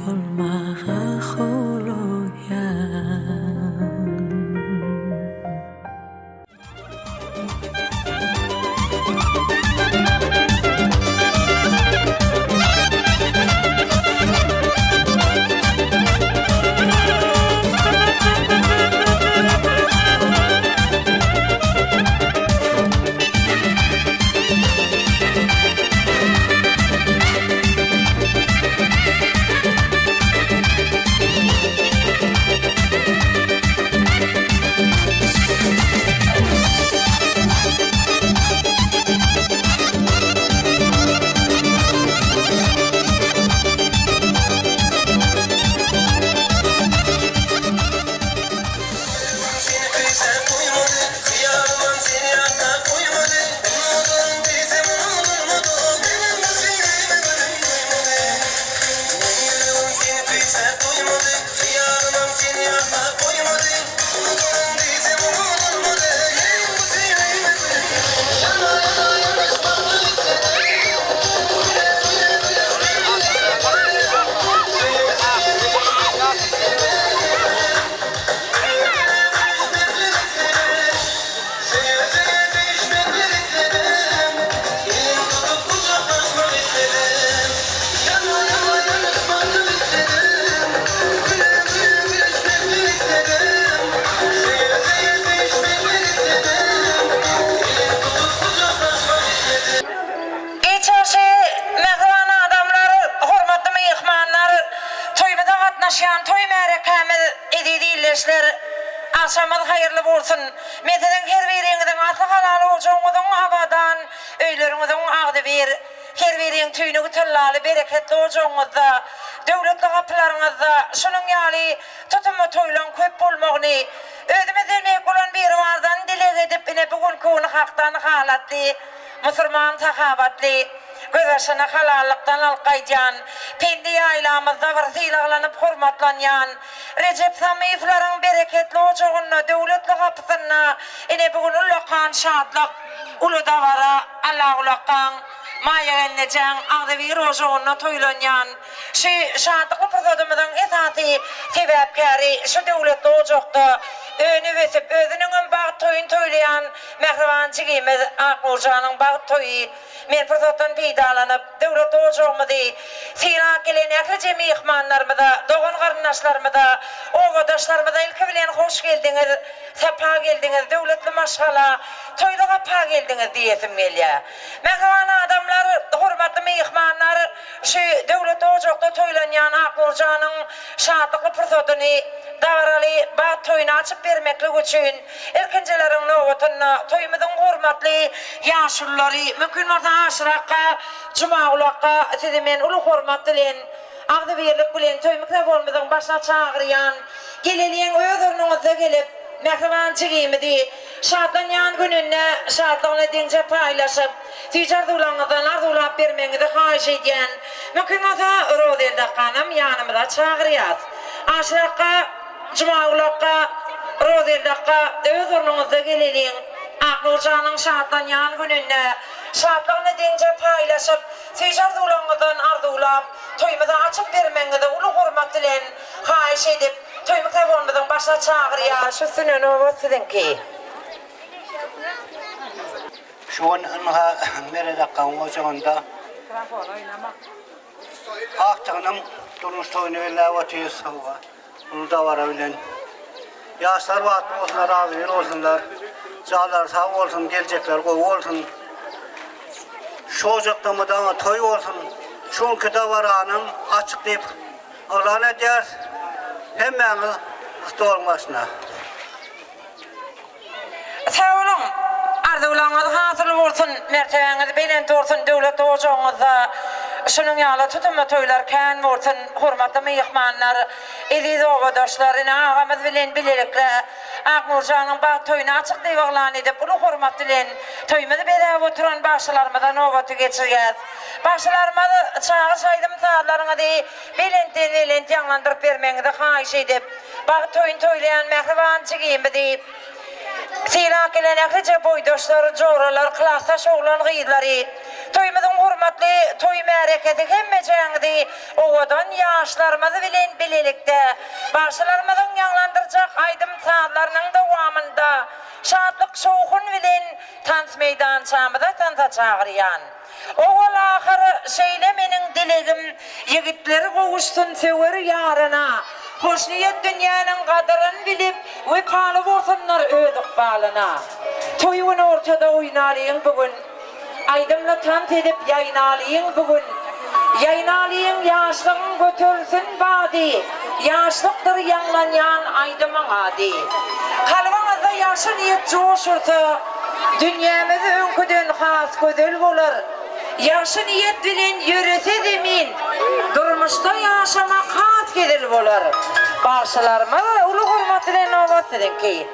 bolmaga howlugýan. Giç agşy mähriban adamlar, hormatly myhmanlar, toýumyza gatnaşýan toý märekämiz, eziz ildeşler, agşamyňyz haýyrly bolsun! Men siziň her biriňiziň asly halal ojagyňyzyň abadan, öýleriňiziň agzybir, her biriň tüýnügi tyllaly bereketli ojagyňyzda, döwletli gapylaryňyzda şunuň ýaly tutumly toýlaň köp bolmagyny özümizden beýik bolan Biribardan dileg edip, ine bu günki güni Hakdan halatly, musurman sahabatly, gözbaşyny halallykdan alyp gaýdýan, pendi ýaýlamyzda bir sylaglanyp hormatlanýan Rejep Samyýewleriň bereketli ojagynda, döwletli gapysynda ine bu gün ullakan şatlyk, uly dabara, Allagulakgaň, Maýa gelnejäň agzybir ojagynda toýlanýan şu şatlykly pursadymyzyň esasy sebäpkäri şu döwletli ojakda önüp-ösüp, özüniňem bagt toýuny toýlaýan Mähriban jigimiz Aknurjanyň bagt toýy. Men pursatdan peýdalanyp, döwletli ojagymyzy sylap gelen ählije myhmanlarymyza, dogan-garyndaşlarymyza, obadaşlarymyza ilki bilen hoş geldiňiz, sapa geldiňiz, döwletli maşgala, toýly gapa geldiňiz diýesim gelýär. Mähriban adamlar, hormatly myhmanlar, şu döwletli ojakda toýlanýan Aknurjanyň şatlykly pursadyny, dabaraly bagt toýuny açyp bermeklik üçin, Ilkinjileriň nobatynda toýumyzyň hormatly ýaşululary, mümkin bolsa Aşyr akga, Jumaguly akga sizi men uly hormat bilen, agzybirlik bilen toý mikrofonymyzyň başyna çagyrýan. Geleliň öz ornuňyzda gelip, mähriban jigimizi şatlanýan gününde şatlygyny deňje paýlaşyp, süýji arzuwlaryňyzdan arzuwlap bermegiňizi haýyş edýän. Mümkin bolsa Rozelda akganam ýanymyza çagyrýas. Aşyr akga. Jumaguly akga, Rozelda akga öz ornuňyzda geleliň. Aknurjanyň şatlanýan gününde şatlygyny deňje paýlaşyp, süýji arzuwlaryňyzdan arzuwlap, toýumyzy açyp bermegiňizi uly hormat bilen haýyş edip, toý mikrofonymyzyň başyna çagyrýas. Baş üstüne nobat siziňki. Şu gün ynha Meret akgaň ojagynda Agtygynyň durmuş toýuny belläp otyrys. Hawa, uly dabara bilen. Ýaşlar bagtly bolsunlar, agzybir bolsunlar. Janlary sag bolsun, geljekleri gowy bolsun. Şu ojakda mydama toý bolsun. Şu günki dabaranyň açyk diýip yglan edýäris. Hemmäňiz stoluň başyna. Sag boluň! Arzuwlaryňyz hasyl bolsun, mertebäňiz belent bolsun, döwletli ojagyňyzda şunuň ýaly tutumly toýlar kän bolsun, hormatly myhmanlar, eziz obadaşlar, ine agamyz bilen bilelikde Aknurjanyň bagt toýuny açyk diýip yglan edip, uly hormat bilen toýumyzy bezäp oturan bagşylarymyza nobaty geçirýäs. Bagşylarymyz çagyş aýdym-sazlaryňyzy belentden-belent ýaňlandyryp bermegiňizi haýyş edip, Bagt toýuny toýlaýan mähriban jigimizi sylap gelen ählije boýdaşlar, joralar, klasdaş oglan-gyzlary. Toýumyzyň hormatly toý märekesi hemmejäňizi owadan ýaşlarymyz bilen bilelikde bagşylarymyzyň ýaňlandyrjak aýdym-sazlarynyň dowamynda şatlyk-şowhun bilen tans meýdançamyza tansa çagyrýan. Owal-ahyr şeýle meniň dilegim, Ýigitler gowuşsyn söwer ýaryna. Hoşniýet dünýäniň gadyryn bilip, Wepaly bolsunlar öz ykbalyna. Toý güni ortada oýnalyň bu gün, Aýdymly tans edip ýaýnalyň bu gün. Ýaýnalyň ýaşlygyň göterilsin bady, Ýaşlykdyr ýaňlanýan aýdymyň ady. Kalbyňyzda ýagşy niýet joş ursa, Dünýämiz öňküden has gözel bolar. Ýagşy niýet bilen ýörese zemin, Durmuşda ýaşamak has hezil bolar. Bagşylarymyz uly hormat bilen nobat siziňki.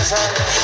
Sag bol.